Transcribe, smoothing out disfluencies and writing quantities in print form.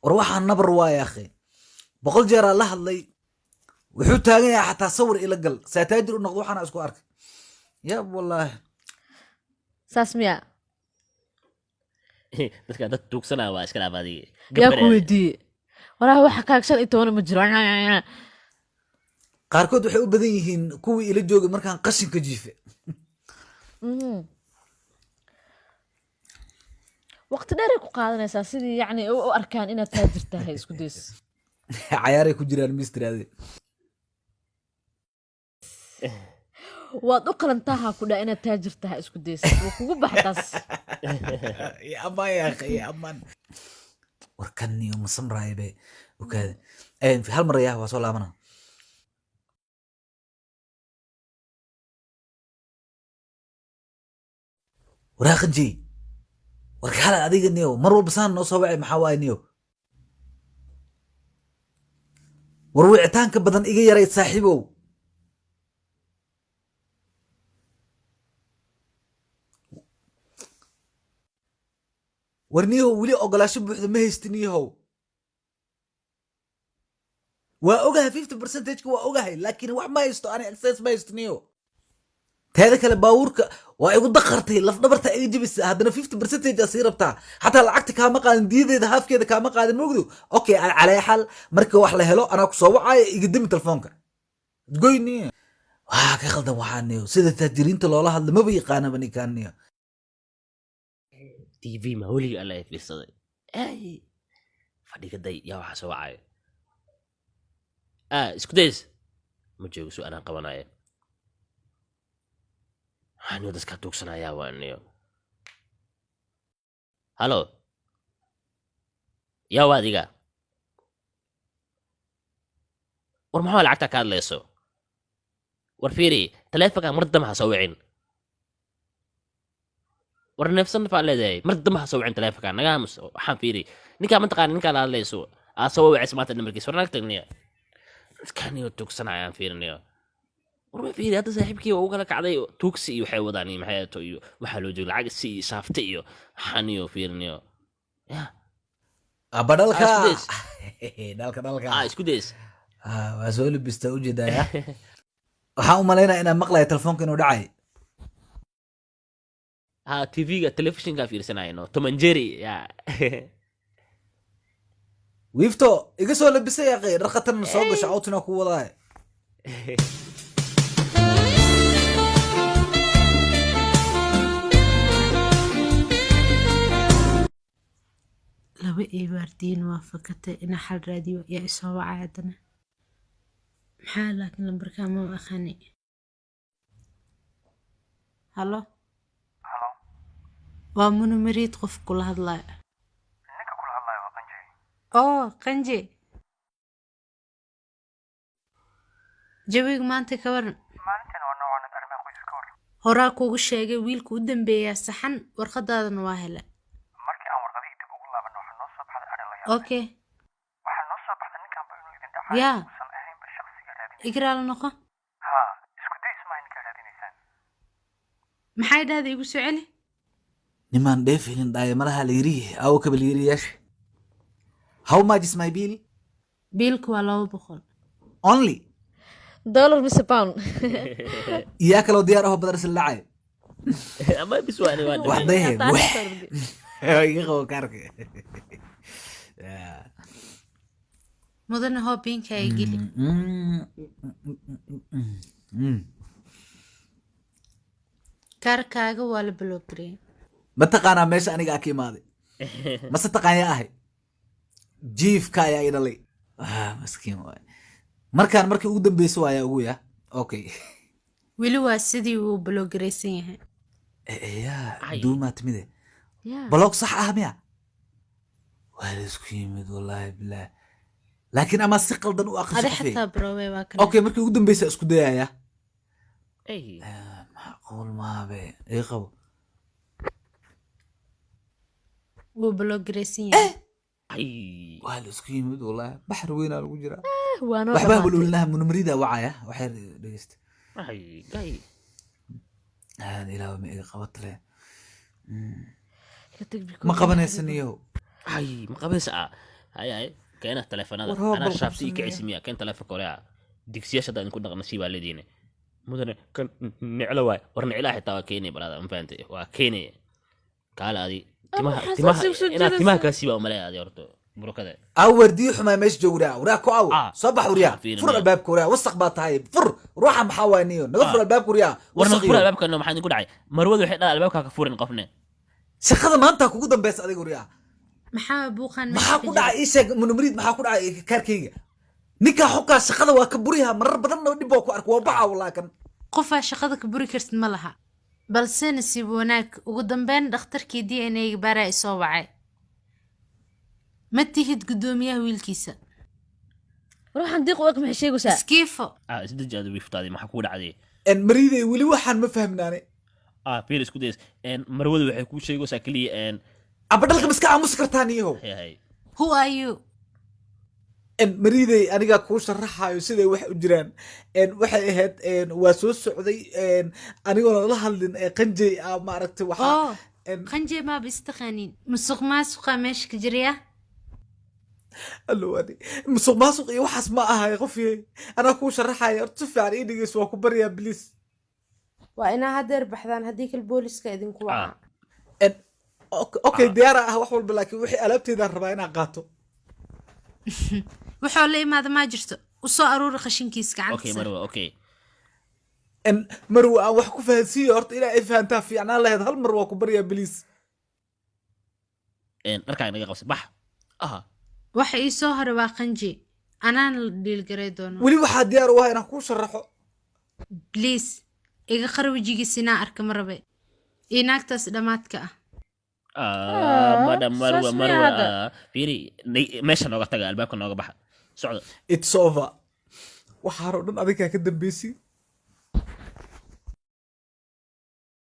War waxaa nabar waaya akhi, 100 jeeraa la hadlay, wuxuu taagan yahay xataa sawir ila gal saa taajir u noqdo. Waxaana isku arkay yab wallaahi. Saas miya? Dadka dad tuugsanaa waa iska dhaaf adiga. Yaa ku weydiiyey? Walaahi waxa kaag 15 ma jiro. Qaarkood waxay u badan yihiin kuwii ila joogay markaan qashinka jiife. Waqti dheeray ku qaadanaysaa sidii yacni u arkaan inaad taajir tahay, isku days. Cayaaray ku jiraan mistiraade. Waad u qalantaha ku dhaa inaad taajir tahay, isku days, wuu kugu baxtaas. Ya amaan ya akhi, ya amaan. War kan niyo masamraayo be ogaada. Hal mar ayaa waa soo laabana. Waraaqanjey, war kaala adiga niyo, mar walba saan noo soo wacay, maxaa waaye niyo? War wicitaanka badan iga yaray saaxiibow. War niyahow, weli ogolaasho buuxda ma haysti niyahow. Waa ogahay 50 percentageka, waa ogahay, laakiin wax ma haysto ani, access ma haysto niyo. Teeda kale baabuurka waa igu daqartay, lafdhabarta iga jebisa, haddana 50 percentage aa sii rabtaa. Xataa lacagta kaama qaadin, diyadeeda haafkeeda kaama qaadin, mogdo. Okay, calaa xaal marka wax la helo anaa kusoo wacaayo, iga demi telefoonka goyni. Waa ka khaldan waxaa niyo, sida taajiriinta loola hadla maba yaqaanaba ninkaan niyo. TV ma weligii alla ay fiirsaday. Ay, fadhiga day, yaa waxaa soo wacayo? Ah, isku days ma joogo, su anaan qabanaya. Waxaan dadkaa tuugsanayaa waa niyo. Halo, yaa waa adiga? War maxaa lacagta ka hadlayso? War fiiri, taleefonka mar dambe ha soo wicin. War neefsan nafaa leedahay, mar dambe ha soo wicin taleefonka, naga aamus. Waxaan fiiri, ninkaa mataqaana, ninkaa la hadlayso aa soo wicaysa maanta nambarkiisa. War naga tagniya, dadkaaniyo tuugsanayaan fiirinayo. War ma fiiri, hadda saaxiibkii waa u kala kacday tuugsi iyo waxay wadaan iyo maxay ahato iyo waxaa loo jooga lacag si iyo saafte iyo waxaaniyo fiirinayo ya. Aba dhalka. Ah, isku days. Dhalka dhalka. Ah, isku days. Ah, waa soo labistaa ujeedaya. Waxaan u malaynaya inaan maqlayo telefoonka inuu dhacay. Ha, TV-ga, telefishinka fiirsanayno, Tom and Jerry ya. Wiifto iga soo labisay aqay, dhar khatarna soo gasho, outina ku wadaay. Laba iibaardiin waa fakatay inaa xal raadiyo. Yaa isoo wacay haddana? Maxaa laakiin lambarkaa ma aqaani. Halo, waa munumariid qof kula hadlaayo. Ninka kula hadlayo waa Qanjay. Oo Qanje, jawiga maanta ka waran? Maalintan waa noocan arrimaha qoyska ka war. Horaa kuugu sheegay, wiilka u dambeeyaa saxan, warqadaadana waa hele. Markii aan warqadihii dib ugu laabanno, waxaa noo soo baxday arrin la yaab leh. Okay. Waxaa noo soo baxday ninkanba inuu idin dhacayo, yaa uusan ahaynba shaqsiga raadinaysa. Igraal noqo. Haa, isku day ismaa ninkaa raadinaysaan. Maxay dhahday? Igu soo celi. Nimaan dheefaynin dhaaya malaha la yiri awo kabal yiriyaasha. How much is my bill? Biilka waa 200. Only? Dollar mise pound? Iyaa kaloo diyaar aho badar isla dhacay. Ama bis waa ani waa wax dhimay. dahe. Hataa wax aniga iga qabo kaarka. Mudane, hoo biinkaaga geli. Kaarkaaga waa la baloogareyey. Ma taqaanaa meesha aniga aa ka imaaday? Mase taqaanyaa ahay? Jiifka ayaa i dhalay. Ah, maskiin waay. Markaan markii ugu dambeysa waaya ugu ya okay. Weli waa sidii uu baloogareysan yahay. Ya. Ay. Duumaa timide. Yeah. Block sax ah miya? Waa la isku yimid wallaahi bilaah, laakiin ama si qaldan u aqriso adi qofey. Xataa baroowe waa kana. Okay, markii ugu dambeysa isku dayaya. Ay. Macquul maabe, ii qabo. Wuu baloogareysan yahay. Ay. Waa la isku yimid wallaahi, baxar weynaa lagu jiraa. Waa noo waxbaa dhamaatay. Welwelnaha munumrida wacaya, waxay dhegeysta. Ay gay. Aad ilaahu ma iga qabatale. Ka tag Ma qabanaysan iyo. Ay, ma qabaysa ah? Hay hay, keena taleefanada. War hoo Anaa bal shaabsi ii qabsanaya. Kicisi miya? Keen taleefanka orea. Digsiyaasha hadda idinku dhaqna sii baa leediine. Mudane, kan niclo waay. War niclaha xitaa waa keenay, brother, ma fahantay? Waa keenay. Kaale adi timaha Maxaa timaha saas igu soo inaad timaha jiidaysaa? Kaa siiba umaleeya adi horta burukada. Aa, waardiyo xumaa meesha jooga, waraa, waraa, ku aw. Ah. Soo bax, waryaa. Fiirin Fur miya. albaabka, waraa, wasaq baa tahay, fur ruuxa. Maxaa waay niyo? Naga fur albaabka, waryaa. War naga Wasaq fura iyo. albaabka. Maxaa idinku dhacay? Marwadu waxay dhaha albaabka ka furin qofne. Shaqada maanta kugu dambeysa adiga, waryaa. Maxaa buuqan meesha Maxaa ka ku jira? dhacay? Ii sheeg, Munamariid, maxaa ku dhacay kaarkayga? Ninkaa xukaa shaqada waa ka buriha marar badanna dhib baa ku arka, waa baxa walaa kan. Qofaa shaqada ka buri kartid ma laha, balse nasiib wanaag ugu dambeyn dhakhtarkii DNA-ga baaraa isoo wacay. Ma tihid guddoomiyaha wiilkiisa. War waxaan diiq u eg maxay sheegaysaa? Iskiifo. Ah, isdeji adi wiiftaadi. Maxaa kugu dhacday? En mariiday, weli waxaan ma fahmnaane. Ah, fiir, isku days. Marwadu waxay kuu sheegaysaa keliya Aba dhalka ma iska aamusi kartaa niyahow? Hay hay. Who are you? En mariiday, anigaa kuu sharaxayo siday wax u jiraan. En waxay ahayd waa soo socday anigoona la hadlin ee qanjay ah, maaragtay, waxaa Oh. En Qanje maaba istaqaanin. Musuq maasuqa meesha ka jiraya. Allo, ani musuq maasuq iyo waxaas ma ahay qofyey. Anaa kuu sharaxaya horta, si fiican ii dhegeyso, waa ku baryaa, please. Waa inaa hadeer baxdaan, haddii kale booliska idinku waca. En okay, diyaara ah wax walba, laakiin wixii alaabteydaan rabaa inaan qaato. Wuxuu la imaada maa jirto. U soo aruuri qashinkiis gacanta Okay. sar. Marwa, okay. En marwa, aan wax ku fahansiiyo horta. Ilaa ay fahantaa fiicnaan lahayd. Hal mar waa ku baryaa, please. Dharkaaga naga qabsa, bax aha. Waxa ii soo haray waa qanji, anaana la dhiilgaray doono. Weli waxaa diyaar u ah inaan kuu sharaxo. Please, iga qara wejigiis, inaa arka ma rabe, iyo naagtaas dhammaadka ah. Ah, madam Marwa. Saas miyaa Marwa. hadda? Ah, fiiri, meesha nooga taga, albaabka nooga baxa, socda. It's over. Waxaan oo dhan adigaa ka dambeysi.